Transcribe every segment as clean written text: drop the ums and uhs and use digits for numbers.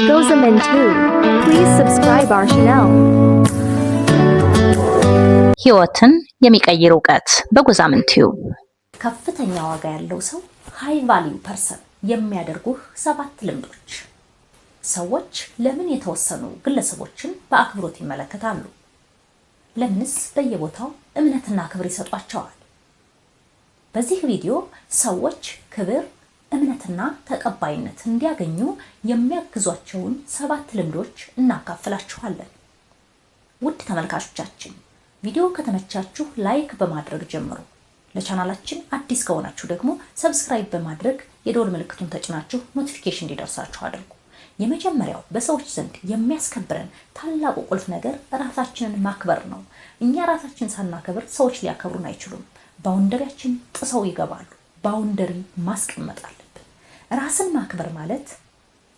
Gozamin Tube. Please subscribe our channel. ህይወትን የሚቀይር እውቀት በጎዛምን ቲዩብ። ከፍተኛ ዋጋ ያለው ሰው፣ high value person የሚያደርጉህ ሰባት ልምዶች። ሰዎች ለምን የተወሰኑ ግለሰቦችን በአክብሮት ይመለከታሉ? ለምንስ በየቦታው እምነትና ክብር ይሰጧቸዋል? በዚህ ቪዲዮ ሰዎች ክብር፣ እምነትና ተቀባይነት እንዲያገኙ የሚያግዟቸውን ሰባት ልምዶች እናካፍላችኋለን። ውድ ተመልካቾቻችን፣ ቪዲዮ ከተመቻችሁ like በማድረግ ጀምሩ። ለቻናላችን አዲስ ከሆናችሁ ደግሞ subscribe በማድረግ የደወል ምልክቱን ተጭናችሁ notification እንዲደርሳችሁ አድርጉ። የመጀመሪያው በሰዎች ዘንድ የሚያስከብረን ታላቁ ቁልፍ ነገር ራሳችንን ማክበር ነው። እኛ ራሳችንን ሳናከብር ሰዎች ሊያከብሩን አይችሉም። Boundary ያችን ጥሰው ይገባሉ። Boundary ማስቀመጥ አለብን። ራስን ማክበር ማለት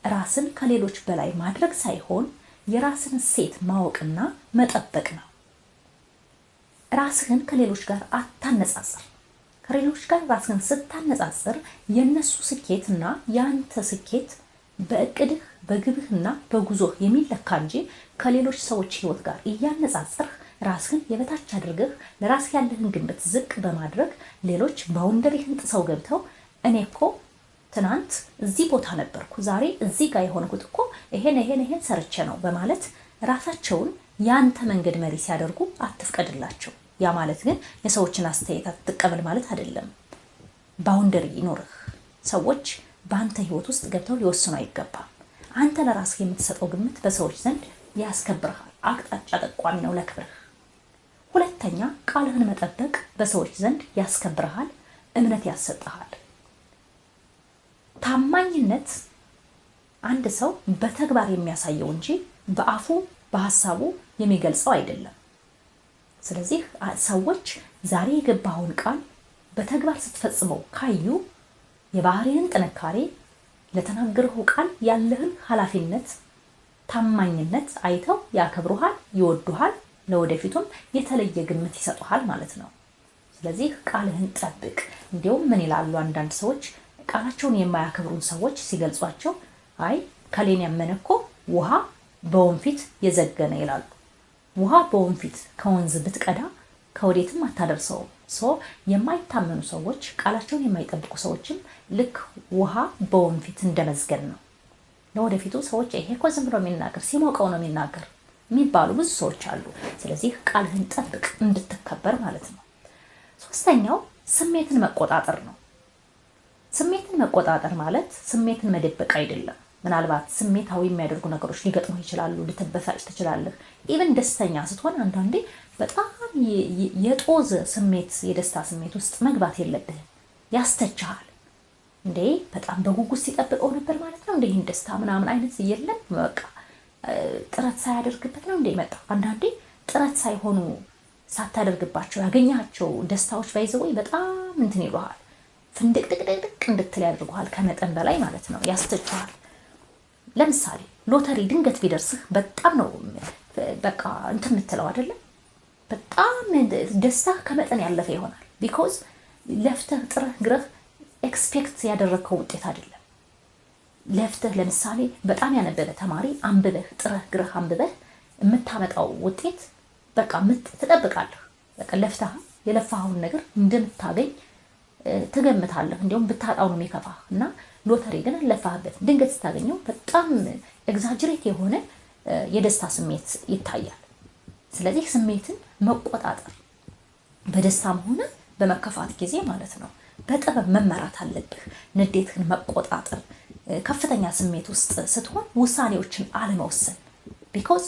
ራስን ከሌሎች በላይ ማድረግ ሳይሆን የራስን እሴት ማወቅና መጠበቅ ነው። ራስህን ከሌሎች ጋር አታነጻጽር። ከሌሎች ጋር ራስህን ስታነጻጽር የእነሱ ስኬትና የአንተ ስኬት በእቅድህ፣ በግብህና በጉዞህ የሚለካ እንጂ ከሌሎች ሰዎች ህይወት ጋር እያነጻጸርህ ራስህን የበታች አድርገህ ለራስህ ያለህን ግምት ዝቅ በማድረግ ሌሎች boundary ህን ጥሰው ገብተው እኔ እኮ ትናንት እዚህ ቦታ ነበርኩ፣ ዛሬ እዚህ ጋር የሆንኩት እኮ ይሄን ይሄን ይሄን ሰርቼ ነው በማለት ራሳቸውን ያንተ መንገድ መሪ ሲያደርጉ አትፍቀድላቸው። ያ ማለት ግን የሰዎችን አስተያየት አትቀበል ማለት አይደለም። Boundary ይኑርህ። ሰዎች በአንተ ህይወት ውስጥ ገብተው ሊወስኑ አይገባም። አንተ ለራስህ የምትሰጠው ግምት በሰዎች ዘንድ ያስከብርሃል። አቅጣጫ ጠቋሚ ነው ለክብርህ። ሁለተኛ፣ ቃልህን መጠበቅ በሰዎች ዘንድ ያስከብርሃል፣ እምነት ያሰጥሃል። ታማኝነት አንድ ሰው በተግባር የሚያሳየው እንጂ በአፉ በሀሳቡ የሚገልጸው አይደለም። ስለዚህ ሰዎች ዛሬ የገባኸውን ቃል በተግባር ስትፈጽመው ካዩ የባህሪህን ጥንካሬ፣ ለተናገርኸው ቃል ያለህን ኃላፊነት፣ ታማኝነት አይተው ያከብሩሃል፣ ይወዱሃል፣ ለወደፊቱም የተለየ ግምት ይሰጡሃል ማለት ነው። ስለዚህ ቃልህን ጠብቅ። እንዲሁም ምን ይላሉ አንዳንድ ሰዎች ቃላቸውን የማያከብሩን ሰዎች ሲገልጿቸው፣ አይ ከሌን ያመነ እኮ ውሃ በወንፊት የዘገነ ይላሉ። ውሃ በወንፊት ከወንዝ ብትቀዳ ከወዴትም አታደርሰውም። So የማይታመኑ ሰዎች፣ ቃላቸውን የማይጠብቁ ሰዎችም ልክ ውሃ በወንፊት እንደመዝገን ነው። ለወደፊቱ ሰዎች ይሄ እኮ ዝም ብሎ የሚናገር፣ ሲሞቀው ነው የሚናገር የሚባሉ ብዙ ሰዎች አሉ። ስለዚህ ቃልህን ጠብቅ እንድትከበር ማለት ነው። ሶስተኛው ስሜትን መቆጣጠር ነው። ስሜትን መቆጣጠር ማለት ስሜትን መደበቅ አይደለም። ምናልባት ስሜታዊ የሚያደርጉ ነገሮች ሊገጥሙ ይችላሉ። ልትበሳጭ ትችላለህ። Even ደስተኛ ስትሆን አንዳንዴ በጣም የጦዘ ስሜት፣ የደስታ ስሜት ውስጥ መግባት የለብህም። ያስተችሃል። እንዴ በጣም በጉጉት ሲጠብቀው ነበር ማለት ነው እንደ ይህን ደስታ ምናምን አይነት የለም። በቃ ጥረት ሳያደርግበት ነው እንደ መጣ። አንዳንዴ ጥረት ሳይሆኑ ሳታደርግባቸው ያገኛቸው ደስታዎች by the way በጣም እንትን ይሉሃል። ፍንድቅድቅድቅ እንድትል ያደርጉሃል። ከመጠን በላይ ማለት ነው። ያስተችሃል። ለምሳሌ ሎተሪ ድንገት ቢደርስህ በጣም ነው በቃ እንትን የምትለው አይደለም። በጣም ደስታ ከመጠን ያለፈ ይሆናል። Because ለፍተህ ጥረህ ግረህ expect ያደረግከው ውጤት አይደለም። ለፍተህ ለምሳሌ በጣም ያነበበ ተማሪ አንብበህ ጥረህ ግረህ አንብበህ የምታመጣው ውጤት በቃ ትጠብቃለህ። በቃ ለፍተህ የለፋኸውን ነገር እንደምታገኝ ትገምታለህ። እንዲሁም ብታጣው ነው የሚከፋህ እና ሎተሪ ግን አልለፋህበት። ድንገት ስታገኘው በጣም exaggerate የሆነ የደስታ ስሜት ይታያል። ስለዚህ ስሜትን መቆጣጠር በደስታም ሆነ በመከፋት ጊዜ ማለት ነው በጥበብ መመራት አለብህ። ንዴትህን መቆጣጠር፣ ከፍተኛ ስሜት ውስጥ ስትሆን ውሳኔዎችን አለመወሰን። Because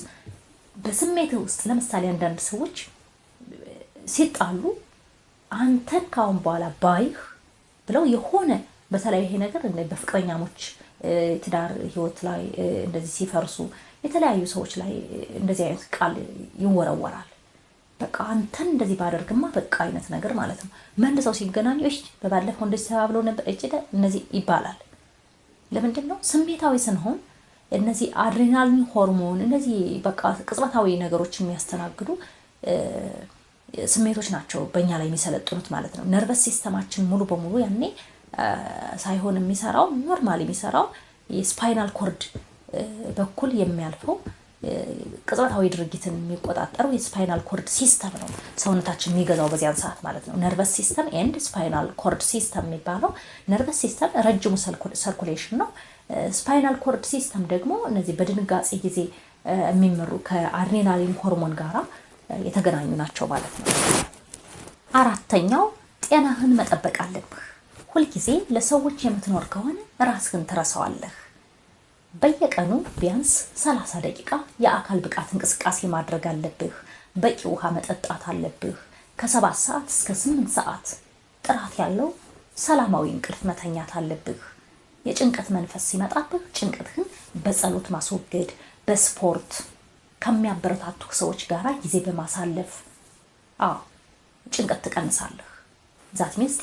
በስሜትህ ውስጥ ለምሳሌ አንዳንድ ሰዎች ሲጣሉ አንተን ካሁን በኋላ ባይህ ብለው የሆነ፣ በተለይ ይሄ ነገር በፍቅረኛሞች ትዳር ህይወት ላይ እንደዚህ ሲፈርሱ የተለያዩ ሰዎች ላይ እንደዚህ አይነት ቃል ይወረወራል። በቃ አንተን እንደዚህ ባደርግማ በቃ አይነት ነገር ማለት ነው። መልሰው ሲገናኙ እሺ በባለፈው እንደዚህ ተባብለው ነበር እጭ እነዚህ ይባላል። ለምንድን ነው? ስሜታዊ ስንሆን እነዚህ አድሬናሊን ሆርሞን፣ እነዚህ በቃ ቅጽበታዊ ነገሮችን የሚያስተናግዱ ስሜቶች ናቸው በእኛ ላይ የሚሰለጥኑት ማለት ነው። Nervous system ኣችን ሙሉ በሙሉ ያኔ ሳይሆን የሚሰራው፣ normal የሚሰራው የ spinal cord በኩል የሚያልፈው ቅጽበታዊ ድርጊትን የሚቆጣጠረው የ spinal cord system ነው ሰውነታችን የሚገዛው በዚያን ሰዓት ማለት ነው። Nervous system and spinal cord system የሚባለው nervous system ረጅሙ circulation ነው። Spinal cord system ደግሞ እነዚህ በድንጋጤ ጊዜ የሚመሩ ከአድሬናሊን ሆርሞን ጋራ የተገናኙ ናቸው ማለት ነው። አራተኛው ጤናህን መጠበቅ አለብህ። ሁልጊዜ ለሰዎች የምትኖር ከሆነ ራስህን ትረሳዋለህ። በየቀኑ ቢያንስ 30 ደቂቃ የአካል ብቃት እንቅስቃሴ ማድረግ አለብህ። በቂ ውሃ መጠጣት አለብህ። ከ7 ሰዓት እስከ 8 ሰዓት ጥራት ያለው ሰላማዊ እንቅልፍ መተኛት አለብህ። የጭንቀት መንፈስ ሲመጣብህ ጭንቀትህን በጸሎት ማስወገድ፣ በስፖርት፣ ከሚያበረታቱ ሰዎች ጋር ጊዜ በማሳለፍ፣ አዎ፣ ጭንቀት ትቀንሳለህ። That means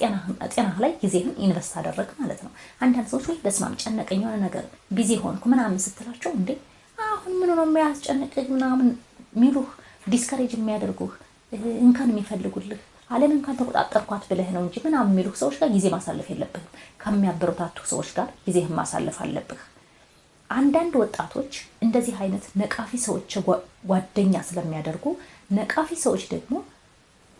ጤናህ ላይ ጊዜህን invest አደረግክ ማለት ነው። አንዳንድ ሰዎች ወይ በስማም ጨነቀኝ፣ የሆነ ነገር busy ሆንኩ ምናምን ስትላቸው እንዴ አሁን ምን ነው የሚያስጨንቅህ ምናምን የሚሉህ፣ discourage የሚያደርጉህ፣ እንከን የሚፈልጉልህ፣ ዓለም እንኳን ተቆጣጠርኳት ብለህ ነው እንጂ ምናምን የሚሉህ ሰዎች ጋር ጊዜ ማሳለፍ የለብህም። ከሚያበረታቱ ሰዎች ጋር ጊዜህን ማሳለፍ አለብህ። አንዳንድ ወጣቶች እንደዚህ አይነት ነቃፊ ሰዎች ጓደኛ ስለሚያደርጉ፣ ነቃፊ ሰዎች ደግሞ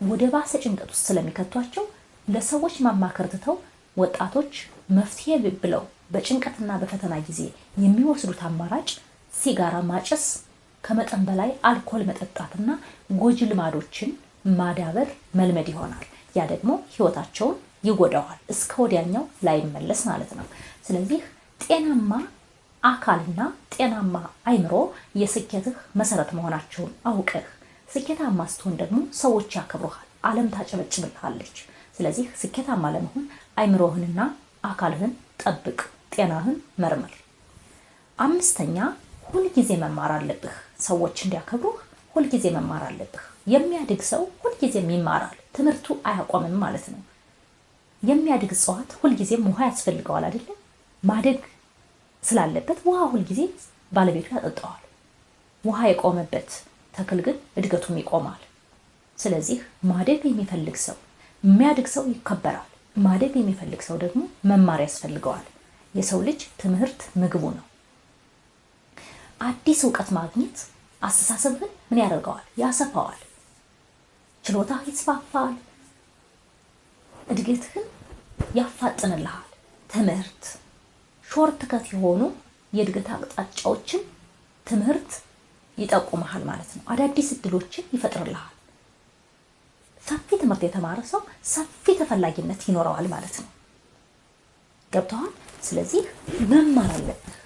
ወደ ባሰ ጭንቀት ውስጥ ስለሚከቷቸው፣ ለሰዎች ማማከር ትተው ወጣቶች መፍትሄ ብለው በጭንቀትና በፈተና ጊዜ የሚወስዱት አማራጭ ሲጋራ ማጨስ፣ ከመጠን በላይ አልኮል መጠጣትና ጎጂ ልማዶችን ማዳበር መልመድ ይሆናል። ያ ደግሞ ህይወታቸውን ይጎዳዋል፣ እስከ ወዲያኛው ላይመለስ ማለት ነው። ስለዚህ ጤናማ አካልና ጤናማ አይምሮ የስኬትህ መሰረት መሆናቸውን አውቀህ ስኬታማ ስትሆን ደግሞ ሰዎች ያከብሩሃል፣ ዓለም ታጨበጭብልሃለች። ስለዚህ ስኬታማ ለመሆን አይምሮህንና አካልህን ጠብቅ፣ ጤናህን መርምር። አምስተኛ፣ ሁልጊዜ መማር አለብህ። ሰዎች እንዲያከብሩህ ሁልጊዜ መማር አለብህ። የሚያድግ ሰው ሁልጊዜም ይማራል፣ ትምህርቱ አያቆምም ማለት ነው። የሚያድግ እጽዋት ሁልጊዜም ውሃ ያስፈልገዋል አይደለም? ማደግ ስላለበት ውሃ ሁልጊዜ ባለቤቱ ያጠጣዋል። ውሃ የቆመበት ተክል ግን እድገቱም ይቆማል። ስለዚህ ማደግ የሚፈልግ ሰው፣ የሚያድግ ሰው ይከበራል። ማደግ የሚፈልግ ሰው ደግሞ መማር ያስፈልገዋል። የሰው ልጅ ትምህርት ምግቡ ነው። አዲስ እውቀት ማግኘት አስተሳሰብህን ምን ያደርገዋል? ያሰፋዋል። ችሎታህ ይስፋፋል። እድገትህን ያፋጥንልሃል። ትምህርት shortcut የሆኑ የእድገት አቅጣጫዎችን ትምህርት ይጠቁመሃል ማለት ነው። አዳዲስ እድሎችን ይፈጥርልሃል። ሰፊ ትምህርት የተማረ ሰው ሰፊ ተፈላጊነት ይኖረዋል ማለት ነው። ገብቶሃል? ስለዚህ መማር አለብህ።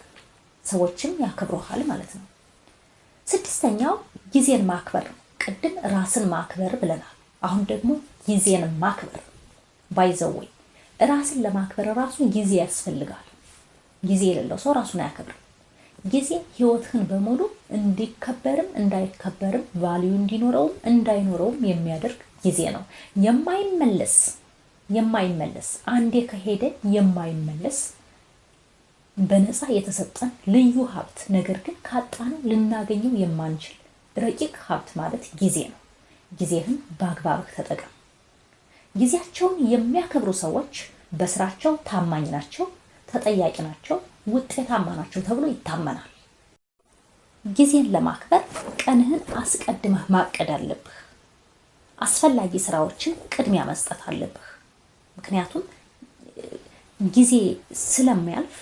ሰዎችም ያከብሩሃል ማለት ነው። ስድስተኛው ጊዜን ማክበር ነው። ቅድም ራስን ማክበር ብለናል። አሁን ደግሞ ጊዜን ማክበር። By the way፣ ራስን ለማክበር ራሱ ጊዜ ያስፈልጋል። ጊዜ የሌለው ሰው ራሱን አያከብርም። ጊዜ ህይወትህን በሙሉ እንዲከበርም እንዳይከበርም፣ value እንዲኖረውም እንዳይኖረውም የሚያደርግ ጊዜ ነው። የማይመለስ፣ አንዴ ከሄደ የማይመለስ፣ በነፃ የተሰጠን ልዩ ሀብት፣ ነገር ግን ካጣነው ልናገኘው የማንችል ረቂቅ ሀብት ማለት ጊዜ ነው። ጊዜህን በአግባብህ ተጠቀም። ጊዜያቸውን የሚያከብሩ ሰዎች በስራቸው ታማኝ ናቸው፣ ተጠያቂ ናቸው፣ ውጤታማ ናቸው ተብሎ ይታመናል። ጊዜን ለማክበር ቀንህን አስቀድመህ ማቀድ አለብህ። አስፈላጊ ስራዎችን ቅድሚያ መስጠት አለብህ። ምክንያቱም ጊዜ ስለሚያልፍ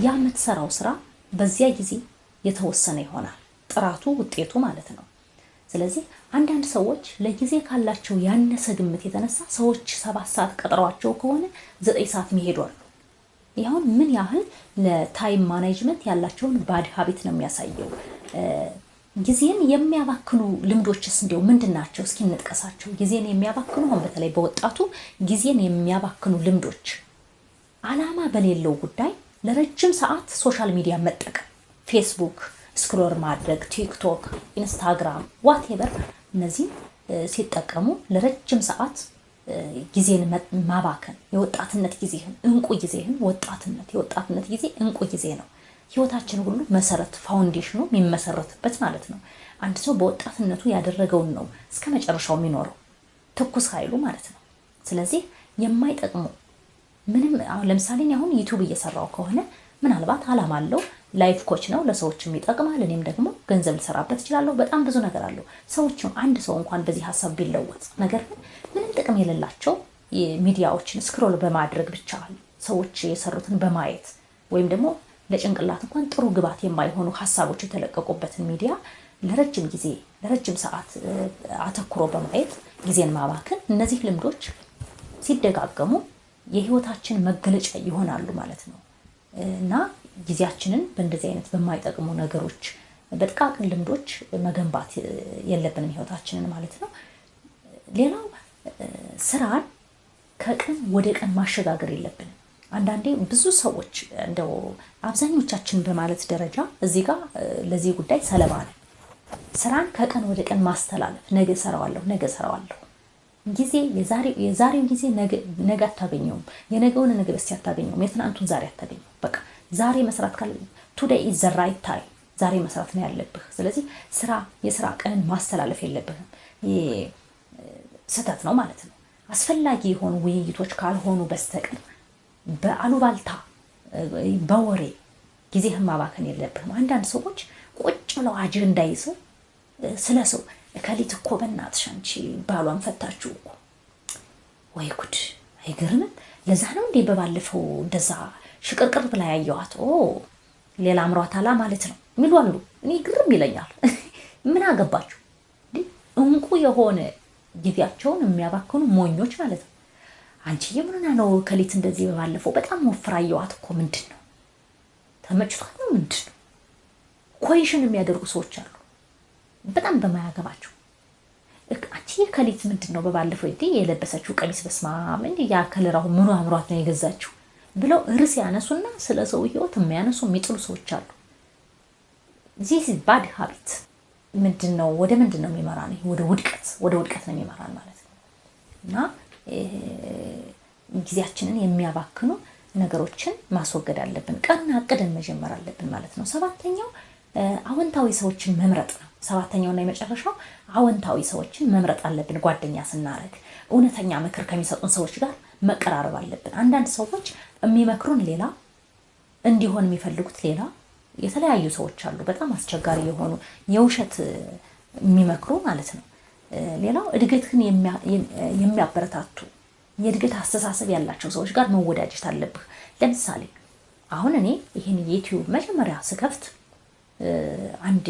ያ የምትሰራው ስራ በዚያ ጊዜ የተወሰነ ይሆናል፣ ጥራቱ፣ ውጤቱ ማለት ነው። ስለዚህ አንዳንድ ሰዎች ለጊዜ ካላቸው ያነሰ ግምት የተነሳ ሰዎች 7 ሰዓት ቀጥረዋቸው ከሆነ 9 ሰዓት የሚሄዱ አሉ። ይኸውን ምን ያህል ለ time management ያላቸውን bad habit ነው የሚያሳየው። ጊዜን የሚያባክኑ ልምዶችስ እንዲያው ምንድን ናቸው? እስኪ እንጥቀሳቸው። ጊዜን የሚያባክኑ፣ አሁን በተለይ በወጣቱ ጊዜን የሚያባክኑ ልምዶች፣ አላማ በሌለው ጉዳይ ለረጅም ሰዓት social media መጠቀም፣ ፌስቡክ scroll ማድረግ፣ ቲክቶክ፣ ኢንስታግራም፣ whatever፣ እነዚህም ሲጠቀሙ ለረጅም ሰዓት ጊዜን ማባከን፣ የወጣትነት ጊዜህን፣ እንቁ ጊዜህን። ወጣትነት፣ የወጣትነት ጊዜ እንቁ ጊዜ ነው። ህይወታችን ሁሉ መሰረት፣ foundation ኑ የሚመሰረትበት ማለት ነው። አንድ ሰው በወጣትነቱ ያደረገውን ነው እስከ መጨረሻው የሚኖረው፣ ትኩስ ኃይሉ ማለት ነው። ስለዚህ የማይጠቅሙ ምንም፣ አሁን ለምሳሌ እኔ አሁን ዩቲዩብ እየሰራው ከሆነ ምናልባት አላማ አለው፣ life coach ነው፣ ለሰዎችም ይጠቅማል፣ እኔም ደግሞ ገንዘብ ልሰራበት እችላለሁ። በጣም ብዙ ነገር አለው። ሰዎችም አንድ ሰው እንኳን በዚህ ሀሳብ ቢለወጥ፣ ነገር ግን ምንም ጥቅም የሌላቸው ሚዲያዎችን scroll በማድረግ ብቻ፣ ሰዎች የሰሩትን በማየት ወይም ደግሞ ለጭንቅላት እንኳን ጥሩ ግብዓት የማይሆኑ ሀሳቦች የተለቀቁበትን ሚዲያ ለረጅም ጊዜ፣ ለረጅም ሰዓት አተኩሮ በማየት ጊዜን ማባከን፣ እነዚህ ልምዶች ሲደጋገሙ የህይወታችን መገለጫ ይሆናሉ ማለት ነው። እና ጊዜያችንን በእንደዚህ አይነት በማይጠቅሙ ነገሮች፣ በጥቃቅን ልምዶች መገንባት የለብንም ህይወታችንን ማለት ነው። ሌላው ስራን ከቀን ወደ ቀን ማሸጋገር የለብንም። አንዳንዴ ብዙ ሰዎች፣ እንደው አብዛኞቻችን በማለት ደረጃ እዚህ ጋር ለዚህ ጉዳይ ሰለባ ነን። ስራን ከቀን ወደ ቀን ማስተላለፍ፣ ነገ እሰራዋለሁ፣ ነገ እሰራዋለሁ። ጊዜ የዛሬው ጊዜ ነገ አታገኘውም። የነገውን ነገ በስቲያ አታገኘውም። የትናንቱን ዛሬ አታገኘውም። በቃ ዛሬ መስራት ካለ today is the right time፣ ዛሬ መስራት ነው ያለብህ። ስለዚህ የስራ ቀንን ማስተላለፍ የለብህም። ስህተት ነው ማለት ነው። አስፈላጊ የሆኑ ውይይቶች ካልሆኑ በስተቀር በአሉባልታ፣ በወሬ ጊዜህን ማባከን የለብህም። አንዳንድ ሰዎች ቁጭ ብለው አጀንዳ ይዘው ስለ ሰው፣ እከሊት እኮ በእናትሽ አንቺ ባሏን ፈታችሁ እኮ፣ ወይ ጉድ፣ አይገርምም? ለዛ ነው እንዴ በባለፈው እንደዛ ሽቅርቅር ብላ ያየኋት? ኦ፣ ሌላ አምሯታላ ማለት ነው የሚሉ አሉ። እኔ ግርም ይለኛል። ምን አገባችሁ? እንቁ የሆነ ጊዜያቸውን የሚያባክኑ ሞኞች ማለት ነው። አንቺ የምንና ነው፣ እከሊት እንደዚህ በባለፈው በጣም ወፍራ አየኋት እኮ፣ ምንድን ነው፣ ተመችቷት ነው፣ ምንድን ነው? Question የሚያደርጉ ሰዎች አሉ። በጣም በማያገባቸው። አንቺ የከሊት ምንድን ነው በባለፈው እንዲህ የለበሰችው ቀሚስ፣ በስማም፣ እንዲህ ያ color አሁን ምኑ አምሯት ነው የገዛችው ብለው ርዕስ ያነሱና ስለ ሰው ህይወት የሚያነሱ፣ የሚጥሉ ሰዎች አሉ። This bad habit ምንድን ነው? ወደ ምንድን ነው የሚመራን? ወደ ውድቀት፣ ወደ ውድቀት ነው የሚመራን ማለት ነው። እና ጊዜያችንን የሚያባክኑ ነገሮችን ማስወገድ አለብን። ቀን አቅደን መጀመር አለብን ማለት ነው። ሰባተኛው አዎንታዊ ሰዎችን መምረጥ ነው። ሰባተኛውና የመጨረሻው አዎንታዊ ሰዎችን መምረጥ አለብን። ጓደኛ ስናረግ እውነተኛ ምክር ከሚሰጡን ሰዎች ጋር መቀራረብ አለብን። አንዳንድ ሰዎች የሚመክሩን ሌላ፣ እንዲሆን የሚፈልጉት ሌላ፣ የተለያዩ ሰዎች አሉ። በጣም አስቸጋሪ የሆኑ፣ የውሸት የሚመክሩ ማለት ነው። ሌላው እድገትህን የሚያበረታቱ፣ የእድገት አስተሳሰብ ያላቸው ሰዎች ጋር መወዳጀት አለብህ። ለምሳሌ አሁን እኔ ይህን ዩቲዩብ መጀመሪያ ስከፍት አንድ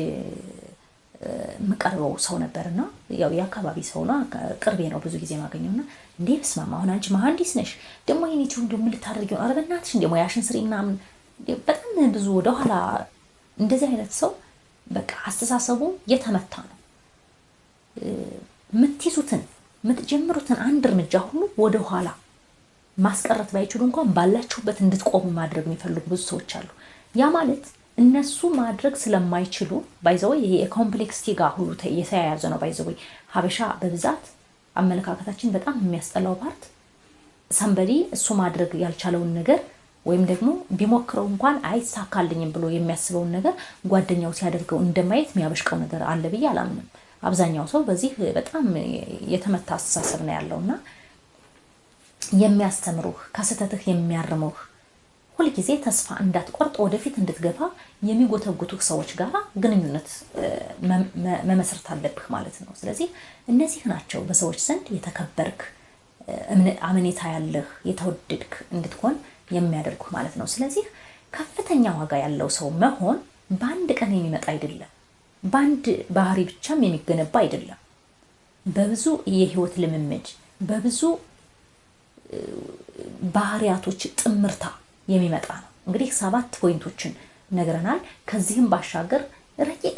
የምቀርበው ሰው ነበርና ያው የአካባቢ ሰው ነው፣ ቅርቤ ነው፣ ብዙ ጊዜ ማገኘውና፣ እንዴ በስመ አብ፣ አሁን አንቺ መሀንዲስ ነሽ፣ ደግሞ ይሄን ዩቲዩብ እንደው ምን ልታደርጊው ነው? ኧረ በእናትሽ እንደ ሙያሽን ስሪ ምናምን፣ በጣም ብዙ ወደኋላ። እንደዚህ አይነት ሰው በቃ አስተሳሰቡ የተመታ ነው። የምትይዙትን፣ የምትጀምሩትን አንድ እርምጃ ሁሉ ወደኋላ ማስቀረት ባይችሉ እንኳን ባላችሁበት እንድትቆሙ ማድረግ የሚፈልጉ ብዙ ሰዎች አሉ። ያ ማለት እነሱ ማድረግ ስለማይችሉ፣ by the way ይሄ የ complexity ጋር ሁሉ የተያያዘ ነው። By the way ሀበሻ በብዛት አመለካከታችን በጣም የሚያስጠላው part somebody እሱ ማድረግ ያልቻለውን ነገር ወይም ደግሞ ቢሞክረው እንኳን አይሳካልኝም ብሎ የሚያስበውን ነገር ጓደኛው ሲያደርገው እንደማየት የሚያበሽቀው ነገር አለ ብዬ አላምንም። አብዛኛው ሰው በዚህ በጣም የተመታ አስተሳሰብ ነው ያለው። እና የሚያስተምሩህ፣ ከስህተትህ የሚያርሙህ፣ ሁልጊዜ ተስፋ እንዳትቆርጥ ወደፊት እንድትገፋ የሚጎተጉቱህ ሰዎች ጋር ግንኙነት መመስረት አለብህ ማለት ነው። ስለዚህ እነዚህ ናቸው በሰዎች ዘንድ የተከበርክ፣ አመኔታ ያለህ፣ የተወደድክ እንድትሆን የሚያደርጉህ ማለት ነው። ስለዚህ ከፍተኛ ዋጋ ያለው ሰው መሆን በአንድ ቀን የሚመጣ አይደለም። በአንድ ባህሪ ብቻም የሚገነባ አይደለም። በብዙ የህይወት ልምምድ፣ በብዙ ባህሪያቶች ጥምርታ የሚመጣ ነው። እንግዲህ ሰባት point ኦችን ነግረናል። ከዚህም ባሻገር ረቂቅ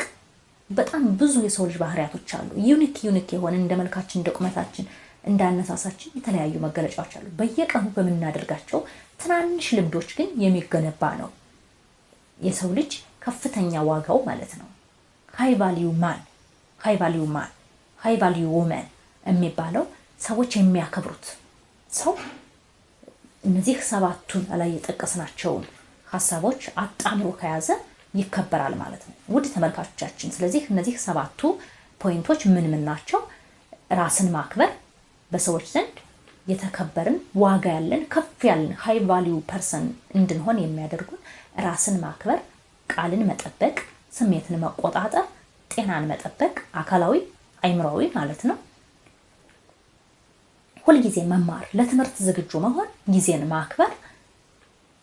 በጣም ብዙ የሰው ልጅ ባህሪያቶች አሉ። Unique unique የሆነ፣ እንደ መልካችን፣ እንደ ቁመታችን፣ እንደ አነሳሳችን የተለያዩ መገለጫዎች አሉ። በየቀኑ በምናደርጋቸው ትናንሽ ልምዶች ግን የሚገነባ ነው የሰው ልጅ ከፍተኛ ዋጋው ማለት ነው። High value man፣ high value man፣ high value woman የሚባለው፣ ሰዎች የሚያከብሩት ሰው እነዚህ ሰባቱን ላይ የጠቀስናቸውን ሀሳቦች አጣምሮ ከያዘ ይከበራል ማለት ነው። ውድ ተመልካቾቻችን፣ ስለዚህ እነዚህ ሰባቱ point ኦች ምን ምን ናቸው? ራስን ማክበር፣ በሰዎች ዘንድ የተከበርን፣ ዋጋ ያለን፣ ከፍ ያልን high value person እንድንሆን የሚያደርጉን ራስን ማክበር፣ ቃልን መጠበቅ፣ ስሜትን መቆጣጠር፣ ጤናን መጠበቅ፣ አካላዊ አይምሮዊ ማለት ነው። ሁልጊዜ መማር፣ ለትምህርት ዝግጁ መሆን፣ ጊዜን ማክበር፣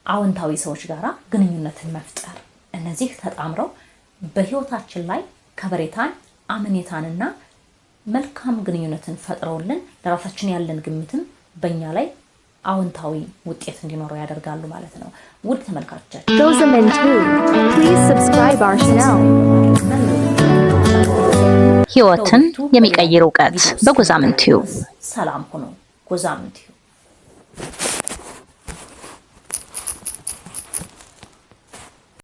አዎንታዊ ሰዎች ጋር ግንኙነትን መፍጠር፣ እነዚህ ተጣምረው በህይወታችን ላይ ከበሬታን፣ አመኔታንና መልካም ግንኙነትን ፈጥረውልን ለራሳችን ያለን ግምትም በእኛ ላይ አዎንታዊ ውጤት እንዲኖረው ያደርጋሉ ማለት ነው። ውድ ተመልካቾቻችን፣ Gozamin Tube. Please subscribe our channel. ህይወትን የሚቀይር እውቀት በጎዛምን ቲዩብ። ሰላም ሁኑ። ጎዛምን ቲዩብ።